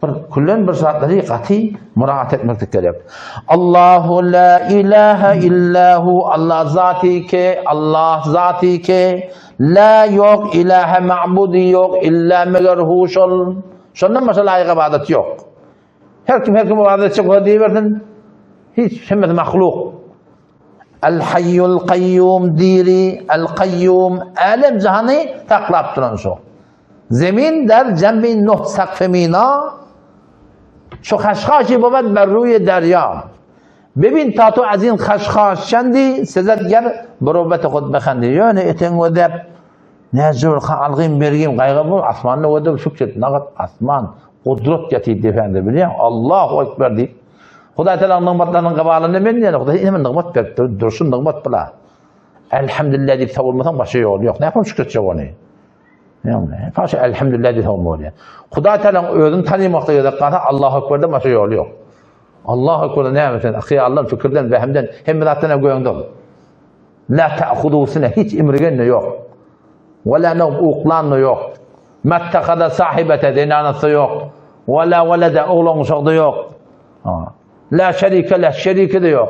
Speaker 1: Bir küllen bir zatlary gaty muraat etmeklik gerek. Allahu la ilaha illa hu Allah zaty ke Allah zaty ke la ýok ilaha ma'budy ýok illa meger hu şol. Şondan başga laýyk ybadat ýok. Her kim her kim ybadat etjek bolsa diýibersin. Hiç hemmesi mahluk. El hayyul kayyum diri el kayyum älem jahany saklap duran şo. Zemin der cembi nuh sakfy mina Ço haşhaşi bowed ber ruýe derya Bebin ta to azin haşhaş çendi Sezed ger muruvveti hud behendi Ýöne eteň gözläp näce bir algym bergim gaýgy bol asmanda gözläp şükret nagat asman gudrat ýatyp depäňde bilýäň Allahu ekber diýip Hudaý Tagalaň nygmatlarynyň gabalynda men diýen Hudaý ine nygmat beripdir durşy nygmat bula Elhamdülillah diýip sowulmasaň başga ýol ýok näme şükretjek ony Ýagny, paşa elhamdülillah diýse bolýar. Hudaý Tagalaň özüni tanymakda gezek galsa Allahu ekberden başga ýol ýok. Allahu ekber näme sen hyýaldan, fikirden, wehimden, hemme zatdan hem göňde ol. La ta'khudu sine hiç imrigen ýok. Wa la nawm uklan ýok. Mattahada sahibete zenanasy ýok. Wa la walada oglan uşak-da ýok. La şerike leh şeriki de ýok.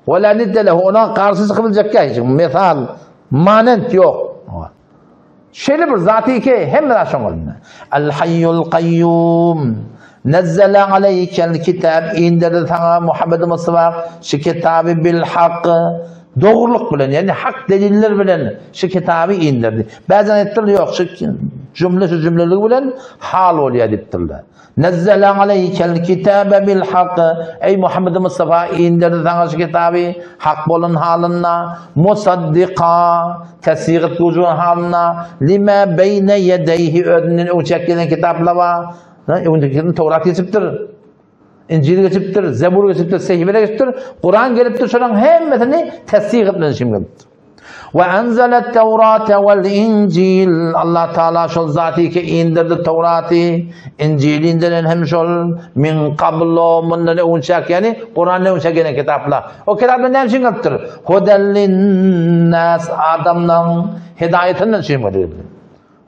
Speaker 1: Wa la nidde lehu ona garşy çykyp biljek hiç mesal manent ýok. Şeýle bir zaty ki, hemme zat şoň elinde. El hayyul kayyum. Nazzala aleykel kitab indirdi saňa Muhammed Mustafa şu kitaby bil hak dogrulyk bilen, ýagny hak deliller bilen şu kitaby indirdi. Bäzän aýtdylar, ýok, şu jümle şu jümleligi bilen hal bolýar diýipdirler. Nezzele aleykel kitabe bil hak. Eý Muhammed Mustafa indirdi saňa şu kitaby hak bolan halynda, musaddika, tasdik etgüji halynda, lima beýne ýedeyhi özünden öň çekilen kitaplar bar. Öňdeki Towrat geçipdir. Injil geçipdir, Zebur geçipdir, Sehife geçipdir. Kuran gelipdir, şolaryň hemmesini tasdik etmek üçin gelipdir. Ve enzelet Tevrate vel İncil. Allah Teala şol zaty ki indirdi Tevraty, İncili indiren hem şol min qablu mundan öňçäk ýani Kurandan öňçäk gelen kitaplar. O kitaplar näme üçin gelipdir? Hudel linnas adamlaryň hidaýetinden üçin gelipdir.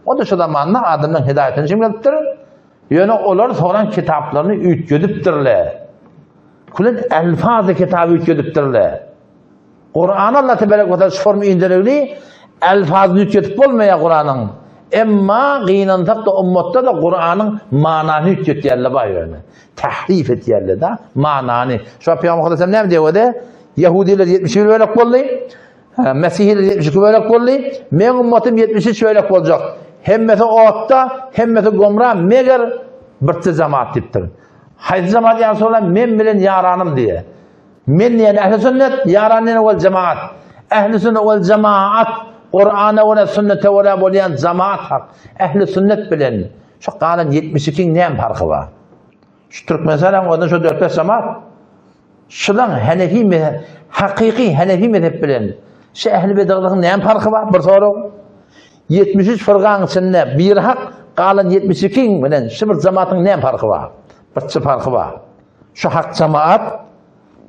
Speaker 1: O da şu zamanda adamlaryň hidaýetinden üçin gelipdir. Ýöne olar soran kitaplaryny üýtgedipdirler. Külen elfazy kitaby üýtgedipdirler. Kurany Allah tebarek we taala şu forma inderegli elfazyny üýtgedip bolmaýar Kuranyň. Emma gynansak da ummatda da Kuranyň manyny üýtgetýärler bar ýöne. Tahrif etýärler da manyny. Şu Pygamber sallallahu näme diýýär? Ýahudiler 71 bölek boldy. Mesihiler 72 bölek boldy. Meň ummatym 73 bölek boljak. Hemmesi otda, hemmesi gomra, meger birçe jemaat diýipdir. Haýsy jemaat ýa Resulallah? Men bilen ýaranym diýýär. Men diýen ähli sünnet, ýaran diýen wal jemaat. Ähli sünnet wal jemaat Kur'ana görä, sünnete görä bolýan jemaat hak. Ähli sünnet bilen şu galan 72-iň näme parhy bar? Şu Türkmenistanyň özünde şu 4-5 jemaat. Şulaň Hanefi mezhep, hakyky Hanefi mezhep bilen şu ähli bedaglygyň näme parhy bar? Bir sorag. 73 fyrgaň içinde biri hak, galan 72-iň bilen şu bir jemaatyň näme parhy bar? Birçe parhy bar. Şu hak jemaat.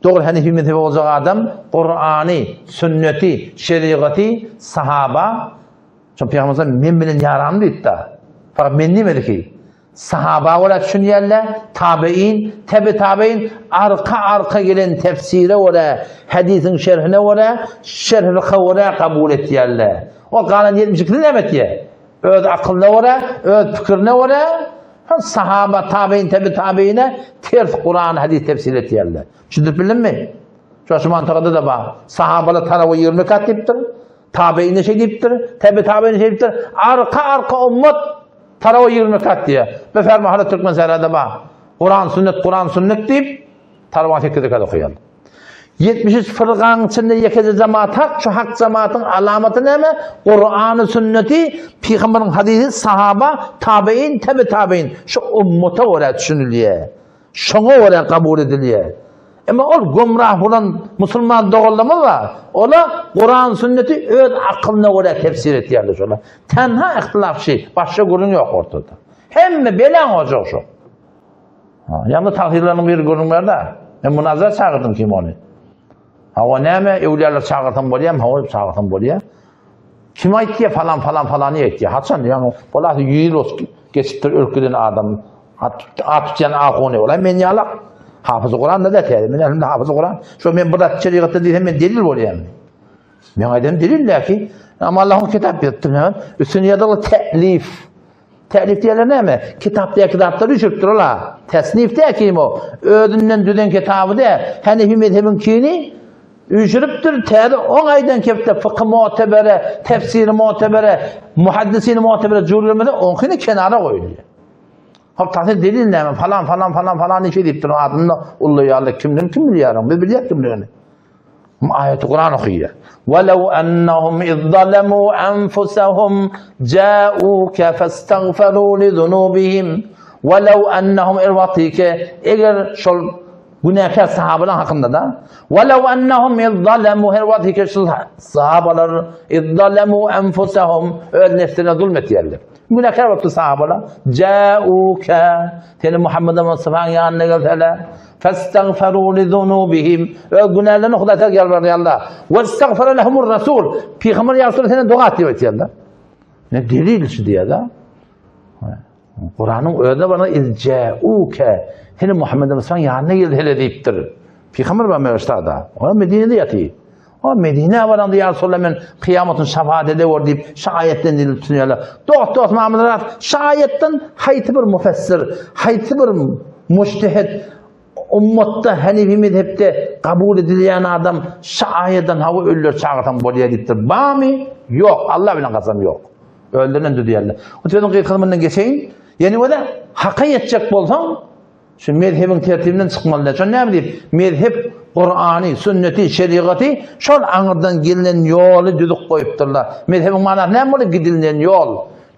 Speaker 1: Dogry Hanefi mezhebi boljak adam Kurany, sünneti, şerigaty, sahaba Şo Pygamberimiz men bilen ýaram diýipdi. Fakat men diýmedi ki, sahaba görä düşünýärler, tabein, tebi tabein arka-arka gelen tefsire görä, hadisiň şerhine görä, şerh fykha görä kabul etýärler. O galan 72-si näme etýär? Öz akylyna görä, öz pikirine görä, sahaba, tabein, tebi tabeine ters Kur'an, hadis tefsir etýärler. Düşündirip bildimmi? Şu şu mantykada da bar. Sahabalar tarawa 20 kat diýipdir. Tabeine şey diýipdir, tebi tabeine şey diýipdir. Arka-arka ummat tarawa 20 kat diýýär. Bu fermahala Türkmen sährada bar. Kur'an sünnet, Kur'an sünnet diýip tarawa 8 rekat okaýar. 73 fyrgaň içinde ýekeje jemaat hak, şu hak jemaatyň alamaty näme? Kur'any, sünneti, pygamberiň hadisi, sahaba, tabein, tebi tabein. Şu ummata görä düşünilýär. Şoňa görä kabul edilýär. Emma ol gümrah bolan musulman doganlarymyz bar. Olar Kur'an sünneti öz akylyna görä tefsir etýärler şolar. Tenha ihtilaf şi, başga gürrüň ýok ortada. Hemme belaň ojagy şo. Ha, ýa-da tagsyýerleriniň biri gürrüň berdi. Men munazara çagyrdym kim ony. Hawa näme, öwlüýalar çagyrsaň bolýarmy? Hawa çagyrsaň bolýar. Kim aýtýar falan falan falany aýtýar. Haçan ýa bolasy 100 ýyl geçipdir ölüp giden adam. At tutýan ahuny ola men ýalak. Hafyz Kuran da täze. Men elimde hafyz Kuran. Şo men bir zat şerigatda diýsem men delil bolýan. Men aýdam delil ki, ama Allah'ın kitap ýazdyr. Üstüne ýazyly te'lif. Te'lif diýerler näme? Kitapdaky zatlary düşüripdir ola. Tesnif de kim o? Özünden düzen kitaby de Hanefi mezhebiň kini üýşüripdir. Täze on aýdan kepde fıkh mu'tebere, tefsiri mu'tebere, muhaddisini mu'tebere jürlemede oňkyny kenara goýulýar. Hop tafsir delil näme? Falan falan falan falan işi diýipdir. Adyny ullaýarlar. Kimden kim bilýär? Biz bilýär kimligini. Aýaty Kur'an okaýar. Walau annahum iz zalamu anfusahum ja'uka fastaghfiru li zunubihim. Walau annahum irwatike eger şol günäkär sahabalar hakynda da. Walau annahum iz zalamu irwatike şol sahabalar iz zalamu anfusahum öz nefsine zulm etýärler. Günäkär bolupdyr sahabalar. Ja'uka seni Muhammed Mustafa'nın ýanyna gelseler Festagferu li zunubihim. Öz günälerini Hudaýa tarap ýalbarýarlar. Westagfara lehumur rasul. Pygamber ýa Rasul senden doga et diýip aýtýarlar. Ne delil şu diýýär-de. Kuranyň özüne bana izjauke. Seni Muhammed Mustafa ýanyna geldi hele diýipdir. Pygamber bar Mewştada. O Medine'de ýatyr. O Medine baranda ýa Resulallah men kyýamatyň şafaat edewor diýip şu aýatdan diýip düşünýärler. Dost dost Muhammed Ras şu aýatdan haýsy bir müfessir, haýsy bir mujtehid ummatda Hanefi mezhepde kabul edilýän adam şu aýatdan hawa ölüler çagyrsaň bolýar diýipdir. Barmy? Ýok. Allah bilen kasam ýok. Öldüren düzýärler. O sözüň gysgasyndan geçeýin. Ýene wada haka ýetjek bolsaň Şu mezhebiň tertibinden çykmaly däl. Şony näme diýip, mezhep Kurany, sünneti, şerigaty şol aňyrdan gelinen ýoly düzüp goýupdyrlar. Mezhebiň manasy näme bolýar? Gidilinen ýol.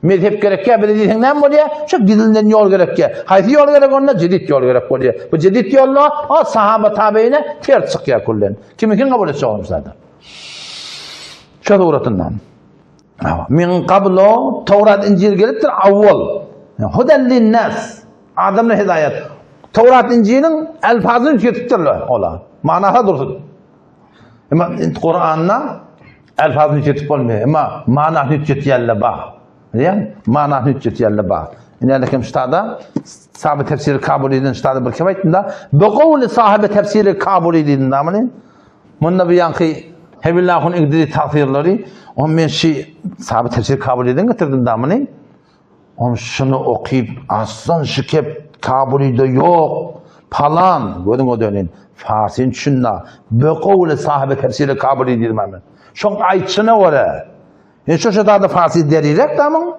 Speaker 1: Mezhep gerekýär bize diýseň näme bolýar? Şu gidilinen ýol gerekýär. Haýsy ýol gerek onda? Jedit ýol gerek bolýar. Bu jedit ýolda o sahaba tabeine ters çykýar küllen. Kimiňkini kabul etjek onuň zaten? Şu suratyndan. Min qablu Tawrat Injil gelipdir awwal. Hudan linnas. Adamlar hidayet. Tawrat Injiliň elfazyny üýtgetipdirler olar. Manasy dursun. Emma Kur'anda elfazyny üýtgetip bolmaýar. Emma manasyny üýtgetýärler bar. Bilýän? Manasyny üýtgetýärler bar. Ine kim ştada sahabe tefsiri kabul eden ştada bir kim aýtdym-da, bu gowly sahabe tefsiri kabul edildi namyny. Munda bu ýanky Hebillahun igdili tagfirleri, on men şi sahabe tefsiri kabul eden getirdim damyny. On şuny okyp, aslan şikep Kabulyda ýok, palan, gözüň ödenin, Farsyn düşünna, beqowly sahibi tefsiri Kabuly diýdim men. Şoň aýtşyna görä. Men şo şo zada Farsy derirek damyň.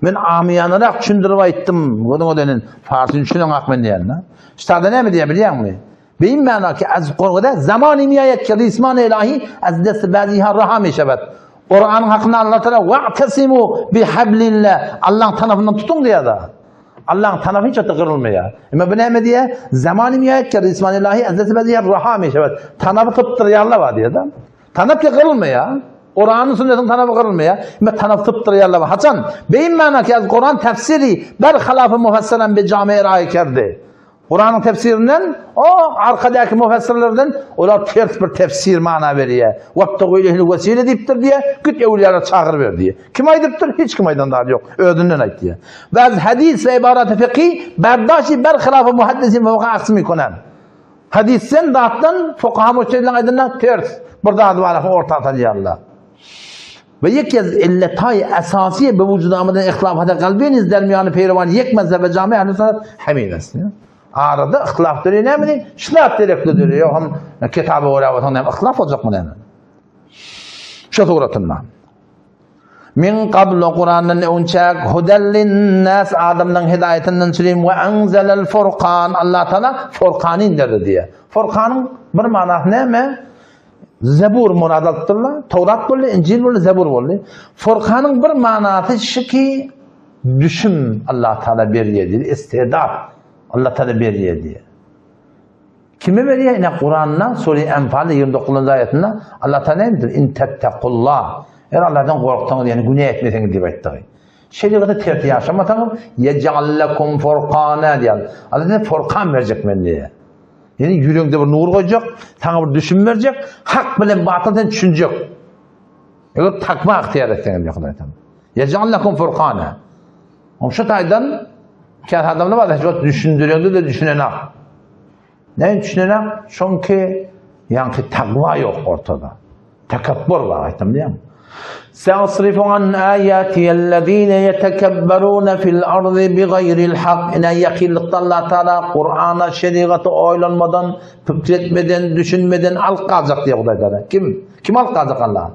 Speaker 1: Men amyýanarak düşündirip aýtdym, gözüň ödenin, Farsyn düşüneň ak men diýen. Ştada näme diýýär bilýäňmi? Beýin mana ki az Kur'anda zaman imiýet ki risman ilahi az dest baziha raha meşebet. Kur'anyň hakynda Allah Taala wa'tasimu bihablillah. Allah'ın tarafyndan tutun diýýär. Allah'ın tarafy hiç wagtda gyrylmaýar. Emma bu näme diýýär? Zaman imiýet ki risman ilahi az dest baziha raha meşebet. Tanapy sypdyrýarlar bar diýýär. Tanap ki gyrylmaýar. Kur'anyň sünnetiň tanapy gyrylmaýar. Emma tanap sypdyrýarlar bar. Haçan? Beýin mana ki az Kur'an tefsiri ber halafy mufassiran bi jami raý kerdi. Kuranyň tefsirinden, o arkadaky mufessirlerden olar ters bir tefsir mana berýär. Wabtagu ileyhil wesile diýipdir diýýär, git öwliýalara çagyr ber diýýär. Kim aýdypdyr? Hiç kim aýdan zady ýok. Özünden aýtdy. Baz hadis we ibarat fiqhi berdaşi ber hilafı muhaddisin ve fukaha aksmi konan. Hadisden zatdan fukaha mujtehidleriň aýdanyna ters bir zady bar orta salýarlar. Ve yek ez illetay esasiye be vücud amadan ihtilafata kalbi niz dermiyanı peyrevan yek mezhebe cami ehl-i sünnet hemin est. Arada ihtilaf dörüyor näme? Şlap derekli dörüyor. Hem kitaba görä bolsaň näme ihtilaf boljakmy näme? Şu suratynda. Min qablu Kurandan öňçäk hudel linnas adamlaryň hidaýatyndan çürim we anzelel furkan Allah Taala Furkany indirdi diýe. Furkanyň bir manasy näme? Zebur murad alypdyrlar. Towrat boldy, Injil boldy, Zebur boldy. Furkanyň bir manasy şu ki düşüm Allah Taala berýär diýdi, istidat Allah Taala berýär diýdi. Kime berýär? Ine Kuranda Sure Enfal 29-njy aýatynda Allah Taala näme diýdi? In tettakullah. Eger Allahdan gorksaňyz, ýagny günä etmeseňiz diýip aýtdy. Şerigaty ters ýaşamasaňyz, yec'al lekum furkana diýär. Allah size furkan berjek men diýär. Ýagny ýüregiňde bir nur goýjak, saňa bir düşüm berjek, hak bilen batyl sen düşünjek. Eger takwa ygtyýar etseňiz diýär Hudaý Taala. Yec'al lekum furkana. Oň şu taýdan käbir adamlar bar, hiç wagt düşündirende-de düşünenak. Näme düşünenak? Çünki ýaňky takwa ýok ortada. Tekabbur bar aýtdym diýýän. Sa'srifu an ayatiyellezine yetekebberuna fil ardy bigayril hak. Ine ýakynlykda Allah Taala Kur'ana, şerigaty oýlanmadan, pikir etmeden, düşünmeden alyp galjak diýýär Hudaý Taala. Kim? Kim alyp galjak Allah?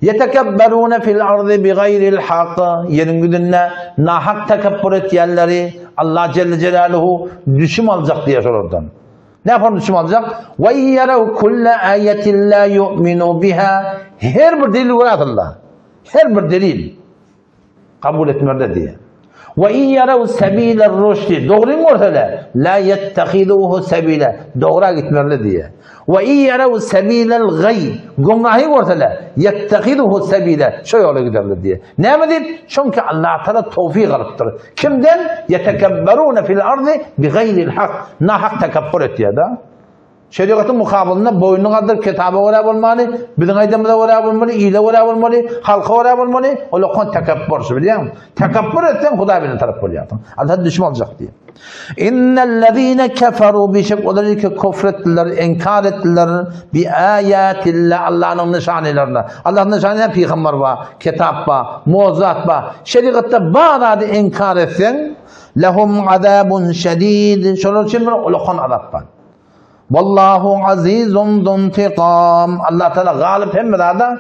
Speaker 1: Yetekebberune fil ardy bigayril hak. Ýeriň ýüzünde nahak tekebbur etýänleri Allah Celle Celaluhu düşüm aljak diýýär şolardan. Ne yapar düşüm aljak? Ve yerev kulle ayetin la yu'minu biha. Her bir delil görerler. Her bir delil kabul etmerde diýýär. Ve in yarav sebiler rüşdi. Dogryny görseler, la yettehiduhu sebile. Dogra gitmerli diýýär. Ve in yarav sebilel gay. Gümrahy görseler, yettehiduhu sebile. Şo ýola giderler diýýär. Näme diýip? Çünki Allah Taala towfik alypdyr. Kimden? Yetekebberune fil ardy bi gayril hak. Nahak tekebbür etýär-de. Şerigatyň mukabylynda boýnuny galdyryp kitaba görä bolmaly, biziň aýdamyza görä bolmaly, ile görä bolmaly, halka görä bolmaly, ol okan tekepbur, şu bilýäňmi? Tekepbur etseň Hudaý bilen tarap bolýarsyň. Allah düşüm aljak diýip. Innellezine keferu bişek olar ki kufr etdiler, inkar etdiler bi aýatilla Allah'yň nyşanylaryna. Allah'yň nyşany pygamber bar, kitap bar, mu'jizat bar. Şerigatda bar zady inkar etseň, lehum azabun şedid. Şolar üçin bir ulakan azap bar. Wallahu azizun zuntiqam. Allah Teala galyp hemme zada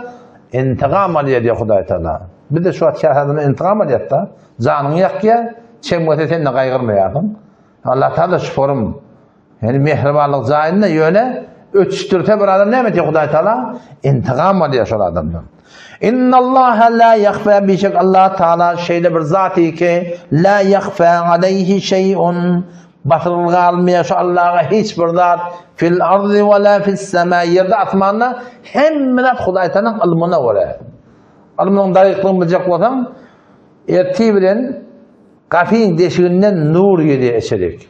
Speaker 1: intiqam alýar diýär Hudaý Teala. Biz de şu wagt şäherden intiqam alýarys da. Janyňy ýakýar, çemgese sen de gaýgyrmaýarsyň. Allah Teala şu forum ýani mähribanlyk jaýynda ýöne öçdürse bir adam näme diýär Hudaý Teala? Intiqam alýar şol adamdan. Innallaha la yahfa bi şek Allah Teala şeýle bir zat ki la yahfa aleyhi şey'un Basyryl galmaýar şu Allaha hiç bir zat fil ardy we la fis sema ýerde asmanda hemme zat Hudaý Tagalaň ylmyna görä. Ylmynyň dakyklygyny biljek bolsaň ertir bilen gapyň deşiginden nur gelýär içerik.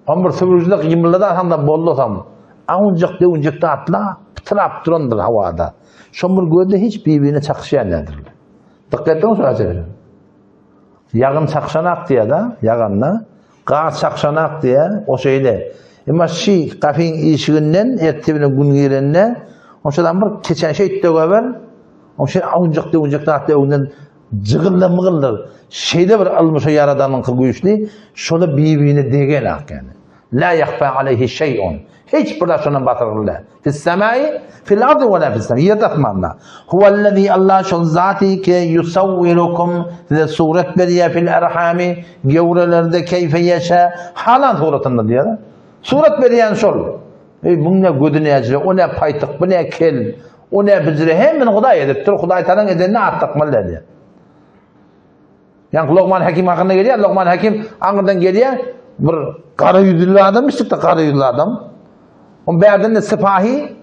Speaker 1: On bir süpürjilik gymyldady alsaň-da boldy osam. Awunjak döwünjek zatla pytrap durandyr howada. Şon bir gözde hiç bir-birine çakyşýan däldirler. Dykgat etdiňmi şo zatlara? Ýagyn çakşanak diýýär-de, ýaganda. Gaz çakşanak diýýär, o şeýle. Emma şi gapyň işiginden ertir bilen gün girende, onşadan bir keçän şeýt dögeber, onşa awunjak-döwünjek zatlar öňünden jygylda-mygyldyr. Şeýle bir ylmy şo Ýaradanyňky güýçli, şola bir-birine degenak ýaly. La yahfa aleyhi şey'un. Hiç bir zat şondan basyrgyly däl. Fis semai, fil ardy we la fis semai. Ýerde asmanda. Huvellezî Allah şol zat ki yusawwirukum size surat berýär fil erhami gewrelerde keýfe ýeşe halan suratynda diýär. Surat berýän şol. Eý muň ne gözi näjire, o ne paýtyk, bu ne kel, o ne bijire hemmini Hudaý edipdir. Hudaý Tagalaň edenine at dakmaly däl diýär. Ýaňky Logman Hekim hakynda gelýär. Logman Hekim aňyrdan gelýär. Bir gara ýüzli adam içdikde gara ýüzli adam. On bärden de sipahi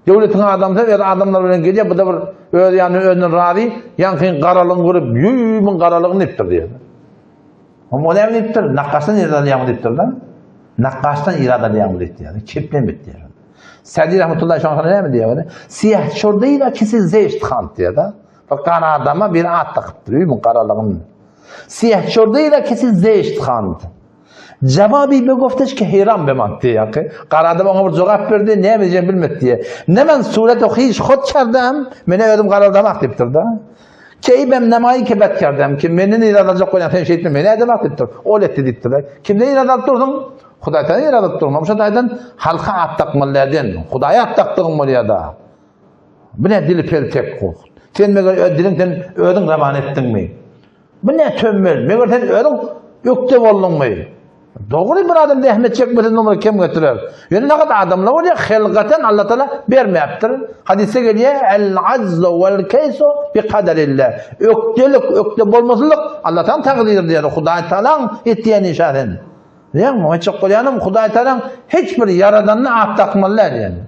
Speaker 1: döwletiň adamsy öz adamlar bilen gelýär. Bu da bir öz ýanyna özünden razy. Ýaňkyň garalygyny görüp, ýüý, muň garalygyny diýipdir diýýär. Oň o näme diýipdir? Nakgaşdan ýerden ýaňy diýipdir da. Nakgaşdan irad alýaňmy diýýär. Kepnem etýär. Sadi rahmetullahi şoňa näme diýýär? Siyah çordeýla kisi zeşt han diýýär da. Bir gara adama bir at dakypdyr, öýüň garalygyn. Siyah çordeýla kisi zeşt han. Jawabi be gofteş ki heýran be man diýýär ki, gara adam oňa bir jogap berdi, näme diýjegini bilmedi diýýär. Ne men surat o hiç hot çardam, meni özüm garaldamak diýipdir da. Keýbem nemaýy ki bet kerdem ki menden irad aljak bolýan sen şeýtme meni ädemak diýipdir. Ol etdi diýipdir. Kimden irad alyp dursuň? Hudaýdan irad alyp durma. Şo taýdan halka at dakmaly däden. Hudaýa at dakdygyň bolýar da. Bu ne dili peltek. Sen meger öz diliň sen özüň zaman etdiňmi? Bu ne tömmel? Meger sen özüň ökde bolduňmy? Dogry bir adam zähmet çekmese nomra kem getirer. Ýöne nagat adamlar bolýar, helgaten Allah Taala bermäpdir. Hadysda gelýär, el azzu wal kaysu bi kaderillah. Ökdelik, ökde bolmasylyk Allah Taala takdyry diýär. Hudaý Taalaň etýän işi sen. Näme, aýtjak bolýanym Hudaý Taalaň hiç bir ýaradanyna at dakmaly däl ýani.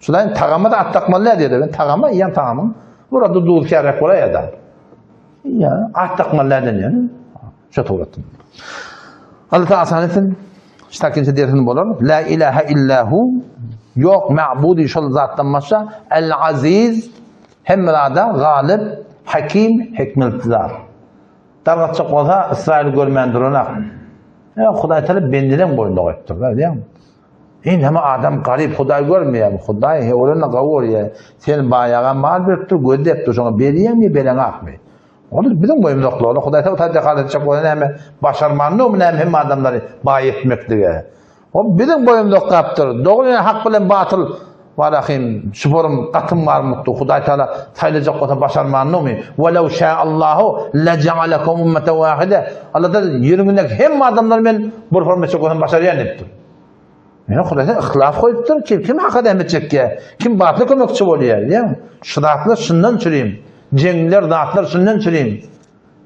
Speaker 1: Şular tagama da at dakmaly däl diýdi. Ben tagama iýen tagamyň burada duz kärek bolaýar da. Ýa at dakmaly däl diýen. Şu suratyn. Allah Taala asan etsin. Ştakinçi dersin bolar. La ilaha illahu. Yok ma'budi şol zatdan başga. El aziz hemme zada galip, hakim, hikmetli zat. Dargatjak bolsa Israil görmän duranak. Ya Hudaý Taala bendeleň boýnuna goýupdyr, bilýäňmi? Indi hem adam garyp, Hudaý görmeýär. Hudaý he olanna gawy görýär. Sen baýaga mal beripdir, göz beripdir, şoňa berýäňmi, bereňakmy? Ol biziň boýumyz okla. Hudaý taala taýda galyp bolsa näme başarmanymy näme hem adamlary baý etmeklige. O biziň boýumyz oklapdyr. Dogry hak bilen batyl Walahim şuborum gatym bar mutlu. Hudaý taala saýlajak bolsa başarmanymy? Walaw şa Allahu la ja'alakum ummatan wahida. Allah da ýeriňindäki hemme adamlary men bir hormatçy bolsam başarýan diýipdir. Ýöne Hudaý yhlas goýupdyr ki, kim haka zähmet çekýär, kim batyla kömekçi bolýar, diýýär. Şu zatlar şundan çürim. Jeňler zatlar şundan çürim.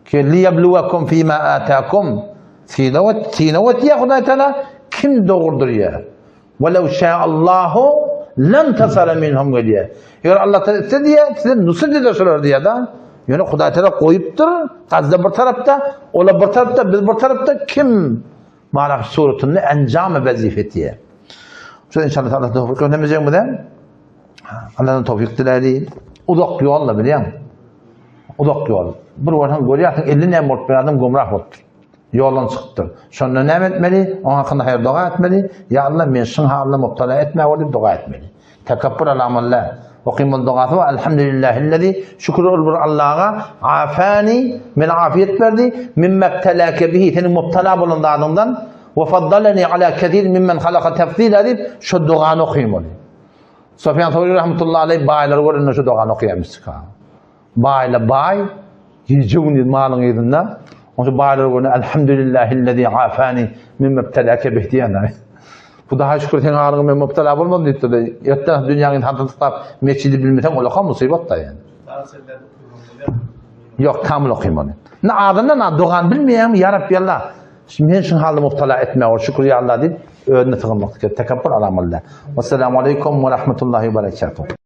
Speaker 1: Ki liyabluwakum fima atakum. Synag et, synag etýär Hudaý Taala kim dogrudyr ýa. Walaw şa'allahu lam tasara minhum gelýär. Eger Allah Taala etse diýýär, size nusrat eder şolar diýýär da. Ýöne Hudaý Taala goýupdyr, gazda bir tarapda, olar bir tarapda, biz bir tarapda kim Maraf suratynda enjamy wezife diýýär. Şu inşallah Allah towfik bermejek bize. Allah'dan towfik diläli. Uzak ýol da bilýän. Uzak ýol. Bir görseň görýärsiň 50 näme bolup bir adam gümrah bolupdyr. Ýoldan çykypdyr. Şonda näme etmeli? Oňa hakynda haýyr doga etmeli. Ýa Allah men şuň halyna mubtala etme diýip doga etmeli. Tekabbur alamalla. Okymyl dogasy we elhamdülillahillezi şükür ol bir Allaha afani men afiyet berdi mimmebtelake bihi seniň mubtala bolan zadyňdan we faddalani ala kesir mimmen halaka tefdila diýip şu dogany okymaly. Sofyan Sawri rahmetullahi aleyh baýlary görende şu dogany okaýarmyş. Baýla baý, gije gündiz malyň yzynda, onça baýlar görende Elhamdülillahillezi afani mimmebtelake bih diýenler. Hudaýa şükür seň halyňa men mubtala bolmadym diýipdir. Ertden dünýäň indi hatyny tutap mesjidi bilmeseň olaka musybat da ýani. Ýok, kamil okym ony. Ne adyndan na dogan bilmeýäňmi ýa Rabbi Allah. Men şuň halyna mubtala etme, ol şükür ýa Allah diýip özüne sygynmak gerek. Tekabbur alamaly. Wassalamu aleýkum we rahmetullahi we berekatuh.